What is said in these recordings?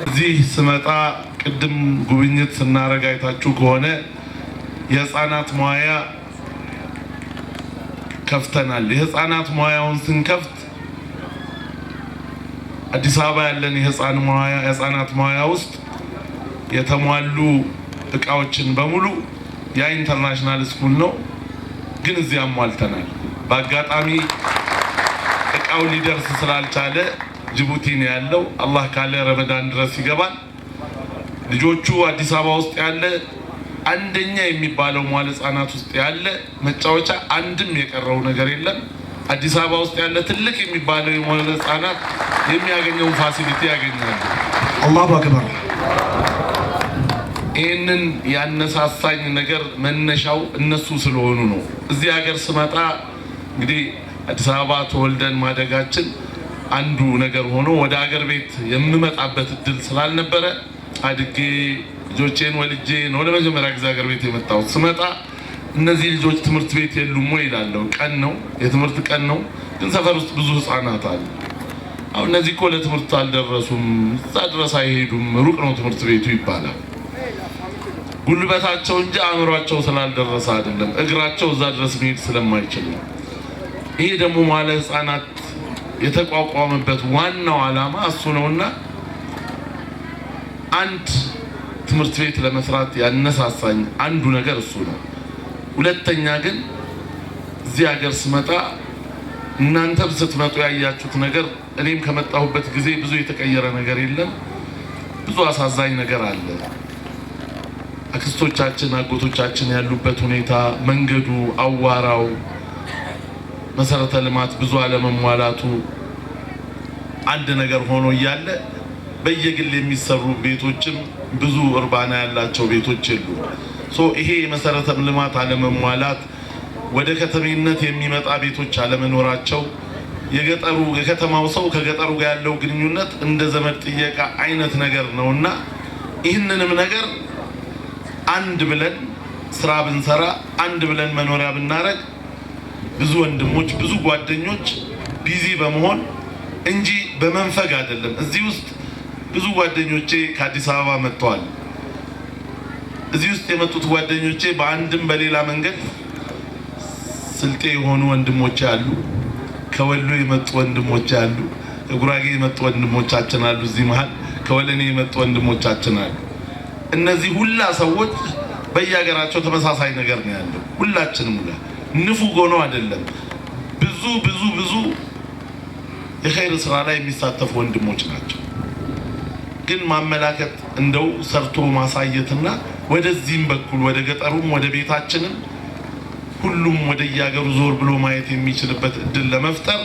እዚህ ስመጣ ቅድም ጉብኝት ስናረግ አይታችሁ ከሆነ የህፃናት መዋያ ከፍተናል። የህፃናት መዋያውን ስንከፍት አዲስ አበባ ያለን የህፃናት መዋያ ውስጥ የተሟሉ እቃዎችን በሙሉ ያ international school ነው፣ ግን እዚህ አሟልተናል። በአጋጣሚ እቃው ሊደርስ ስላልቻለ ጅቡቲ ነው ያለው። አላህ ካለ ረመዳን ድረስ ይገባል። ልጆቹ አዲስ አበባ ውስጥ ያለ አንደኛ የሚባለው መዋለ ህጻናት ውስጥ ያለ መጫወቻ አንድም የቀረው ነገር የለም። አዲስ አበባ ውስጥ ያለ ትልቅ የሚባለው የመዋለ ህጻናት የሚያገኘውን facility ያገኛሉ። الله أكبر። ይህንን ያነሳሳኝ ነገር መነሻው እነሱ ስለሆኑ ነው። እዚህ ሀገር ስመጣ እንግዲህ አዲስ አበባ ተወልደን ማደጋችን አንዱ ነገር ሆኖ ወደ ሀገር ቤት የምመጣበት እድል ስላልነበረ አድጌ ልጆቼን ወልጄ ነው ለመጀመሪያ ጊዜ ሀገር ቤት የመጣሁት። ስመጣ እነዚህ ልጆች ትምህርት ቤት የሉም ወይ ይላለሁ። ቀን ነው፣ የትምህርት ቀን ነው፣ ግን ሰፈር ውስጥ ብዙ ህፃናት አሉ። አሁን እነዚህ እኮ ለትምህርት አልደረሱም፣ እዛ ድረስ አይሄዱም፣ ሩቅ ነው ትምህርት ቤቱ ይባላል። ጉልበታቸው እንጂ አእምሯቸው ስላልደረሰ አይደለም፣ እግራቸው እዛ ድረስ መሄድ ስለማይችል ነው። ይሄ ደግሞ መዋለ ህፃናት የተቋቋመበት ዋናው ዓላማ እሱ ነውና አንድ ትምህርት ቤት ለመስራት ያነሳሳኝ አንዱ ነገር እሱ ነው። ሁለተኛ ግን እዚህ ሀገር ስመጣ እናንተም ስትመጡ ያያችሁት ነገር እኔም ከመጣሁበት ጊዜ ብዙ የተቀየረ ነገር የለም። ብዙ አሳዛኝ ነገር አለ። አክስቶቻችን አጎቶቻችን ያሉበት ሁኔታ፣ መንገዱ፣ አዋራው፣ መሰረተ ልማት ብዙ አለመሟላቱ አንድ ነገር ሆኖ እያለ በየግል የሚሰሩ ቤቶችም ብዙ እርባና ያላቸው ቤቶች የሉም። So ይሄ የመሰረተ ልማት አለመሟላት፣ ወደ ከተሜነት የሚመጣ ቤቶች አለመኖራቸው፣ የገጠሩ የከተማው ሰው ከገጠሩ ጋር ያለው ግንኙነት እንደ ዘመድ ጥየቃ አይነት ነገር ነውና ይህንንም ነገር አንድ ብለን ስራ ብንሰራ፣ አንድ ብለን መኖሪያ ብናረግ ብዙ ወንድሞች ብዙ ጓደኞች busy በመሆን እንጂ በመንፈግ አይደለም። እዚህ ውስጥ ብዙ ጓደኞቼ ከአዲስ አበባ መጥተዋል። እዚህ ውስጥ የመጡት ጓደኞቼ በአንድም በሌላ መንገድ ስልጤ የሆኑ ወንድሞቼ አሉ። ከወሎ የመጡ ወንድሞቼ አሉ። ከጉራጌ የመጡ ወንድሞቻችን አሉ። እዚህ መሀል ከወለኔ የመጡ ወንድሞቻችን አሉ። እነዚህ ሁላ ሰዎች በየሀገራቸው ተመሳሳይ ነገር ነው ያለው። ሁላችንም ጋር ንፉግ ሆኖ አይደለም። ብዙ ብዙ ብዙ የኸይር ስራ ላይ የሚሳተፉ ወንድሞች ናቸው። ግን ማመላከት እንደው ሰርቶ ማሳየትና ወደዚህም በኩል ወደ ገጠሩም ወደ ቤታችንም ሁሉም ወደ የሀገሩ ዞር ብሎ ማየት የሚችልበት እድል ለመፍጠር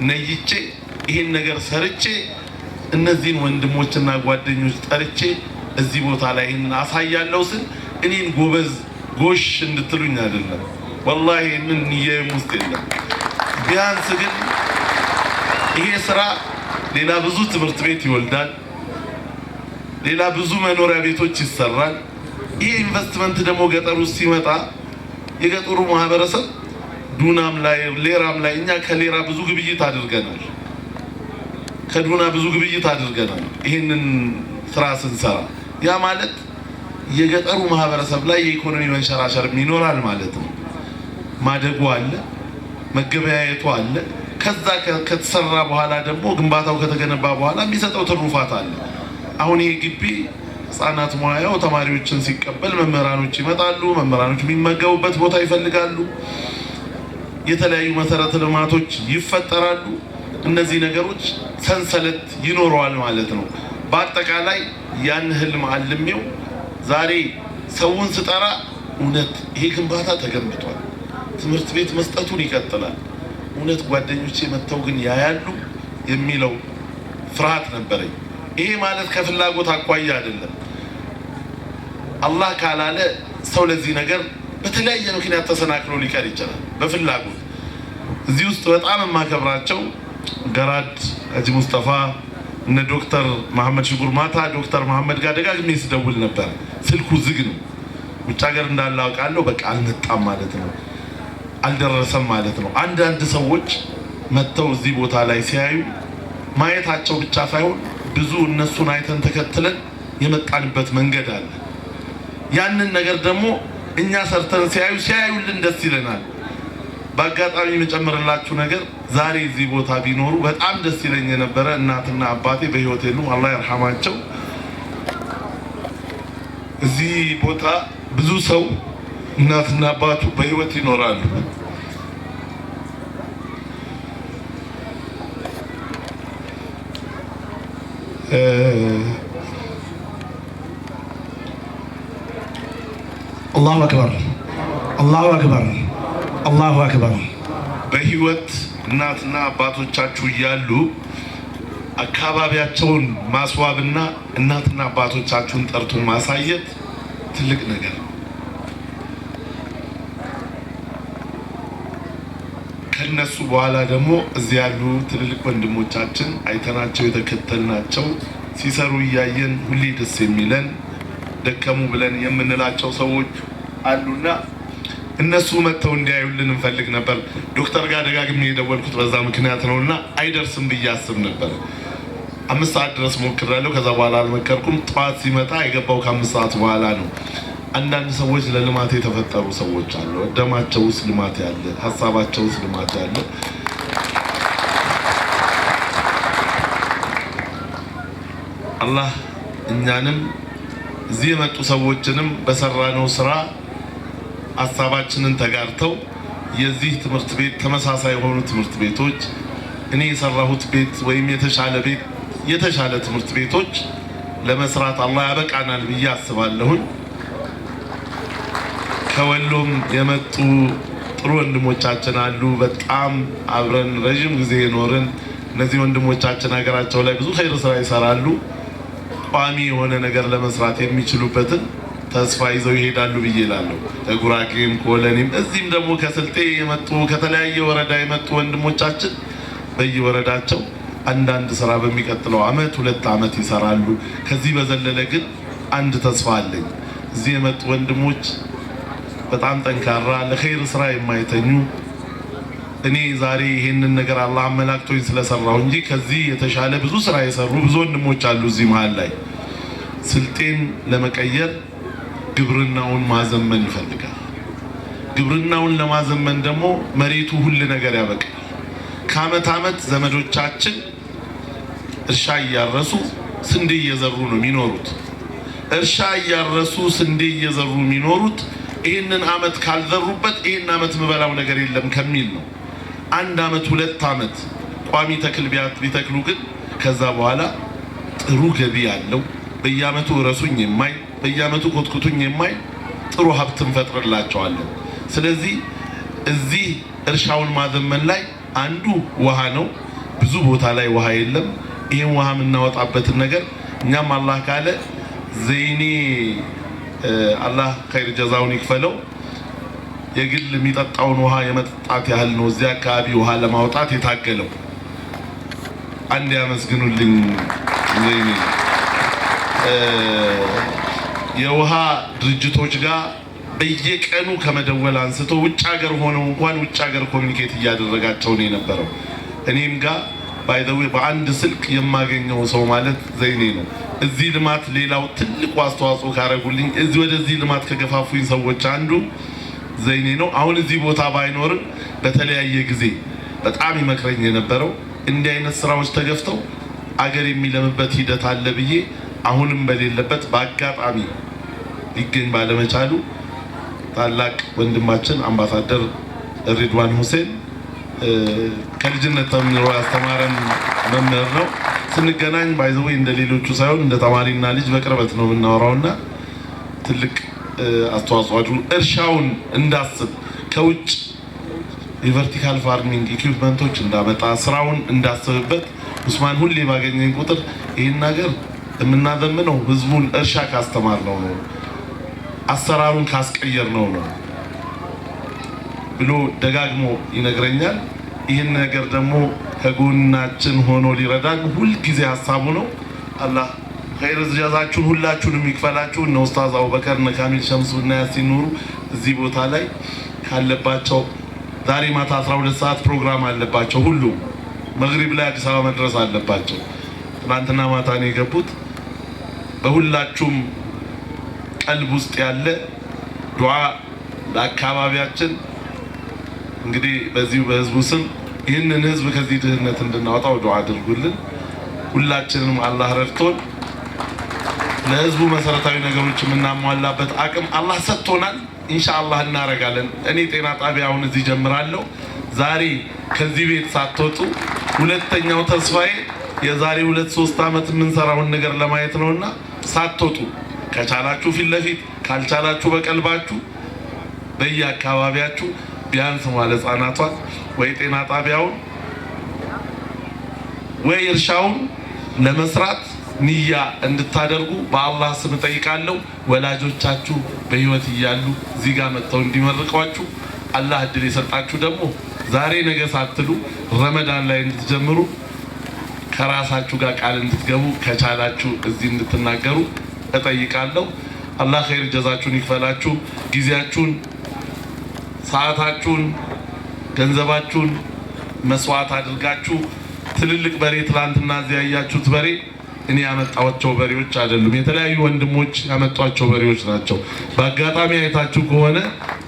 ነይቼ ይህን ነገር ሰርቼ እነዚህን ወንድሞችና ጓደኞች ጠርቼ እዚህ ቦታ ላይ ይህንን አሳያለሁ ስል እኔን ጎበዝ ጎሽ እንድትሉኝ አይደለም። ወላሂ ይህንን ንያዬም ውስጥ የለም። ቢያንስ ግን ይሄ ስራ ሌላ ብዙ ትምህርት ቤት ይወልዳል። ሌላ ብዙ መኖሪያ ቤቶች ይሰራል። ይሄ ኢንቨስትመንት ደግሞ ገጠር ውስጥ ሲመጣ የገጠሩ ማህበረሰብ ዱናም ላይ ሌራም ላይ እኛ ከሌራ ብዙ ግብይት አድርገናል። ከዱና ብዙ ግብይት አድርገናል። ይህንን ስራ ስንሰራ ያ ማለት የገጠሩ ማህበረሰብ ላይ የኢኮኖሚ መንሸራሸርም ይኖራል ማለት ነው። ማደጉ አለ፣ መገበያየቱ አለ። ከዛ ከተሰራ በኋላ ደግሞ ግንባታው ከተገነባ በኋላ የሚሰጠው ትሩፋት አለ። አሁን ይሄ ግቢ ህጻናት ሙያው ተማሪዎችን ሲቀበል መምህራኖች ይመጣሉ። መምህራኖች የሚመገቡበት ቦታ ይፈልጋሉ። የተለያዩ መሰረተ ልማቶች ይፈጠራሉ። እነዚህ ነገሮች ሰንሰለት ይኖረዋል ማለት ነው። በአጠቃላይ ያን ህልም አልሜው ዛሬ ሰውን ስጠራ እውነት ይሄ ግንባታ ተገንብቷል፣ ትምህርት ቤት መስጠቱን ይቀጥላል፣ እውነት ጓደኞቼ መጥተው ግን ያያሉ የሚለው ፍርሃት ነበረኝ። ይሄ ማለት ከፍላጎት አኳያ አይደለም። አላህ ካላለ ሰው ለዚህ ነገር በተለያየ ምክንያት ተሰናክሎ ሊቀር ይችላል። በፍላጎት እዚህ ውስጥ በጣም የማከብራቸው ገራድ ሀጂ ሙስጠፋ እነ ዶክተር መሐመድ ሽጉር ማታ ዶክተር መሐመድ ጋር ደጋግሜ ስደውል ነበር። ስልኩ ዝግ ነው። ውጭ ሀገር እንዳለ አውቃለሁ። በቃ አልመጣም ማለት ነው፣ አልደረሰም ማለት ነው። አንዳንድ ሰዎች መጥተው እዚህ ቦታ ላይ ሲያዩ ማየታቸው ብቻ ሳይሆን ብዙ እነሱን አይተን ተከትለን የመጣንበት መንገድ አለ። ያንን ነገር ደግሞ እኛ ሰርተን ሲያዩልን ደስ ይለናል። በአጋጣሚ የምጨምርላችሁ ነገር ዛሬ እዚህ ቦታ ቢኖሩ በጣም ደስ ይለኝ የነበረ እናትና አባቴ በህይወት የሉም፣ አላህ ይርሐማቸው። እዚህ ቦታ ብዙ ሰው እናትና አባቱ በህይወት ይኖራሉ። አላሁ አክበር፣ አላሁ አክበር፣ አላሁ አክበር። በህይወት እናትና አባቶቻችሁ እያሉ አካባቢያቸውን ማስዋብና እናትና አባቶቻችሁን ጠርቶ ማሳየት ትልቅ ነገር ነው። ከነሱ በኋላ ደግሞ እዚህ ያሉ ትልልቅ ወንድሞቻችን አይተናቸው የተከተልናቸው ሲሰሩ እያየን ሁሌ ደስ የሚለን ደከሙ ብለን የምንላቸው ሰዎች አሉና እነሱ መጥተው እንዲያዩልን እንፈልግ ነበር። ዶክተር ጋር ደጋግሜ የደወልኩት በዛ ምክንያት ነው እና አይደርስም ብዬ አስብ ነበር። 5 ሰዓት ድረስ ሞክሬያለሁ። ከዛ በኋላ አልመከርኩም። ጠዋት ሲመጣ የገባው ከ5 ሰዓት በኋላ ነው። አንዳንድ ሰዎች ለልማት የተፈጠሩ ሰዎች አሉ። ደማቸው ውስጥ ልማት ያለ፣ ሀሳባቸው ውስጥ ልማት ያለ። አላህ እኛንም እዚህ የመጡ ሰዎችንም በሰራነው ስራ ሀሳባችንን ተጋርተው የዚህ ትምህርት ቤት ተመሳሳይ የሆኑ ትምህርት ቤቶች እኔ የሰራሁት ቤት ወይም የተሻለ ቤት የተሻለ ትምህርት ቤቶች ለመስራት አላህ ያበቃናል ብዬ አስባለሁኝ። ከወሎም የመጡ ጥሩ ወንድሞቻችን አሉ። በጣም አብረን ረዥም ጊዜ የኖርን እነዚህ ወንድሞቻችን ሀገራቸው ላይ ብዙ ኸይር ስራ ይሰራሉ። ቋሚ የሆነ ነገር ለመስራት የሚችሉበትን ተስፋ ይዘው ይሄዳሉ ብዬ እላለሁ። ከጉራጌም ከወለኔም እዚህም ደግሞ ከስልጤ የመጡ ከተለያየ ወረዳ የመጡ ወንድሞቻችን በየወረዳቸው አንዳንድ ስራ በሚቀጥለው አመት 2 አመት ይሰራሉ። ከዚህ በዘለለ ግን አንድ ተስፋ አለኝ። እዚህ የመጡ ወንድሞች በጣም ጠንካራ ለኸይር ስራ የማይተኙ እኔ ዛሬ ይሄንን ነገር አላህ አመላክቶኝ ስለሰራሁ እንጂ ከዚህ የተሻለ ብዙ ስራ የሰሩ ብዙ ወንድሞች አሉ። እዚህ መሃል ላይ ስልጤን ለመቀየር ግብርናውን ማዘመን ይፈልጋል። ግብርናውን ለማዘመን ደግሞ መሬቱ ሁሉ ነገር ያበቃል። ከአመት አመት ዘመዶቻችን እርሻ እያረሱ ስንዴ እየዘሩ ነው የሚኖሩት። እርሻ እያረሱ ስንዴ እየዘሩ የሚኖሩት ይሄንን አመት ካልዘሩበት ይሄን አመት ምበላው ነገር የለም ከሚል ነው። 1 አመት 2 አመት ቋሚ ተክል ቢተክሉ ግን ከዛ በኋላ ጥሩ ገቢ ያለው በየአመቱ እረሱኝ የማይ በየአመቱ ኮትኩቱኝ የማይ ጥሩ ሀብት እንፈጥርላቸዋለን። ስለዚህ እዚህ እርሻውን ማዘመን ላይ አንዱ ውሃ ነው። ብዙ ቦታ ላይ ውሃ የለም። ይሄን ውሃ የምናወጣበትን ነገር እኛም አላህ ካለ ዘይኔ አላህ ኸይር ጀዛውን ይክፈለው የግል የሚጠጣውን ውሃ የመጠጣት ያህል ነው እዚያ አካባቢ ውሃ ለማውጣት የታገለው። አንድ ያመስግኑልኝ ዘይኔ። የውሃ ድርጅቶች ጋር በየቀኑ ከመደወል አንስቶ ውጭ ሀገር ሆነው እንኳን ውጭ ሀገር communicate እያደረጋቸው ነው የነበረው። እኔም ጋር by the way በአንድ ስልክ የማገኘው ሰው ማለት ዘይኔ ነው። እዚህ ልማት ሌላው ትልቁ አስተዋጽኦ ካረጉልኝ እዚህ ወደዚህ ልማት ከገፋፉኝ ሰዎች አንዱ ዘይኔ ነው። አሁን እዚህ ቦታ ባይኖርም በተለያየ ጊዜ በጣም ይመክረኝ የነበረው እንዲህ አይነት ስራዎች ተገፍተው አገር የሚለምበት ሂደት አለ ብዬ አሁንም በሌለበት በአጋጣሚ ሊገኝ ባለመቻሉ ታላቅ ወንድማችን አምባሳደር ሪድዋን ሁሴን ከልጅነት ተምሮ ያስተማረን መምህር ነው። ስንገናኝ by the way እንደሌሎቹ ሳይሆን እንደ ተማሪና ልጅ በቅርበት ነው የምናወራውና ትልቅ አስተዋጽኦ አድርጎ እርሻውን እንዳስብ ከውጭ የ vertical farming equipment ኦች እንዳመጣ ስራውን እንዳስብበት ኡስማን ሁሌ ባገኘኝ ቁጥር ይሄን ነገር የምናዘምነው ህዝቡን እርሻ ካስተማርነው ነው፣ አሰራሩን ካስቀየርነው ነው ብሎ ደጋግሞ ይነግረኛል። ይህን ነገር ደግሞ ከጎናችን ሆኖ ሊረዳን ሁል ጊዜ ሐሳቡ ነው። አላህ ኸይር ጀዛችሁን ሁላችሁንም ይክፈላችሁ። እነ ኡስታዝ አቡበከር፣ እነ ካሚል ሸምሱ እና ያሲን ኑሩ እዚህ ቦታ ላይ ካለባቸው ዛሬ ማታ 12 ሰዓት ፕሮግራም አለባቸው። ሁሉም መግሪብ ላይ አዲስ አበባ መድረስ አለባቸው። ትናንትና ማታ ነው የገቡት። በሁላችሁም ቀልብ ውስጥ ያለ ዱዓ ለአካባቢያችን እንግዲህ በዚሁ በህዝቡ ስም ይህንን ህዝብ ከዚህ ድህነት እንድናወጣው ዱዓ አድርጉልን። ሁላችንም አላህ ረድቶን ለህዝቡ መሰረታዊ ነገሮች የምናሟላበት አቅም አላህ ሰጥቶናል። ኢንሻአላህ እናረጋለን። እኔ ጤና ጣቢያ አሁን እዚህ ጀምራለሁ። ዛሬ ከዚህ ቤት ሳትወጡ ሁለተኛው ተስፋዬ የዛሬ 2-3 ዓመት የምንሰራውን ነገር ለማየት ነውና ሳትወጡ ከቻላችሁ ፊት ለፊት ካልቻላችሁ በቀልባችሁ በየአካባቢያችሁ ቢያንስ መዋለ ህጻናቷን ወይ ጤና ጣቢያውን ወይ እርሻውን ለመስራት ንያ እንድታደርጉ በአላህ ስም እጠይቃለሁ። ወላጆቻችሁ በህይወት እያሉ እዚህ ጋር መጥተው እንዲመርቋችሁ አላህ እድል የሰጣችሁ ደግሞ ዛሬ ነገ ሳትሉ ረመዳን ላይ እንድትጀምሩ ከራሳችሁ ጋር ቃል እንድትገቡ ከቻላችሁ እዚህ እንድትናገሩ እጠይቃለሁ። አላህ ኸይር ጀዛችሁን ይክፈላችሁ። ጊዜያችሁን፣ ሰዓታችሁን፣ ገንዘባችሁን መስዋዕት አድርጋችሁ ትልልቅ በሬ ትላንትና እዚያ ያያችሁት በሬ እኔ ያመጣኋቸው በሬዎች አይደሉም። የተለያዩ ወንድሞች ያመጧቸው በሬዎች ናቸው። በአጋጣሚ አይታችሁ ከሆነ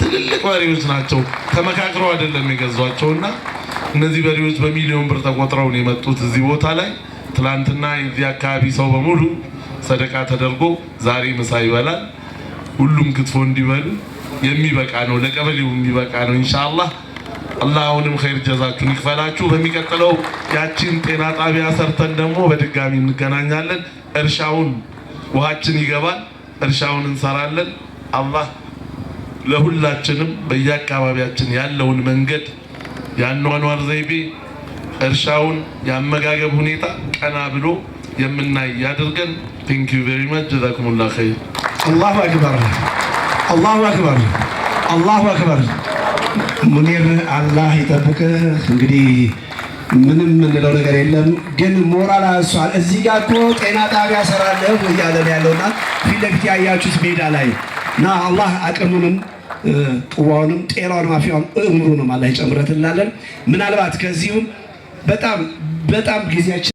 ትልልቅ በሬዎች ናቸው። ተመካክረው አይደለም የገዟቸውና እነዚህ በሬዎች በሚሊዮን ብር ተቆጥረው ነው የመጡት እዚህ ቦታ ላይ። ትላንትና የዚህ አካባቢ ሰው በሙሉ ሰደቃ ተደርጎ ዛሬ ምሳ ይበላል። ሁሉም ክትፎ እንዲበሉ የሚበቃ ነው፣ ለቀበሌው የሚበቃ ነው። ኢንሻአላህ አላህ አሁንም ኸይር ጀዛችሁን ይክፈላችሁ። በሚቀጥለው ያቺን ጤና ጣቢያ ሰርተን ደግሞ በድጋሚ እንገናኛለን። እርሻውን ውሃችን ይገባል፣ እርሻውን እንሰራለን። አላህ ለሁላችንም በየአካባቢያችን ያለውን መንገድ፣ የአኗኗር ዘይቤ፣ እርሻውን፣ የአመጋገብ ሁኔታ ቀና ብሎ የምናይ ያድርገን። Thank you very much። ጀዛኩሙላህ ኸይር። አላሁ አክበር፣ አላሁ አክበር፣ አላሁ አክበር። ሙኒር አላህ ይጠብቅህ። እንግዲህ ምንም የምንለው ነገር የለም፣ ግን ሞራል አንሷል። እዚህ ጋር እኮ ጤና ጣቢያ ሰራለሁ እያለን ያለውና ፊት ለፊት ያያችሁት ሜዳ ላይ እና አላህ አቅሙንም ቅዋውንም ጤናውን አፊያውን እምሩንም አላህ ይጨምረት እንላለን። ምናልባት ከዚሁም በጣም በጣም ጊዜያችን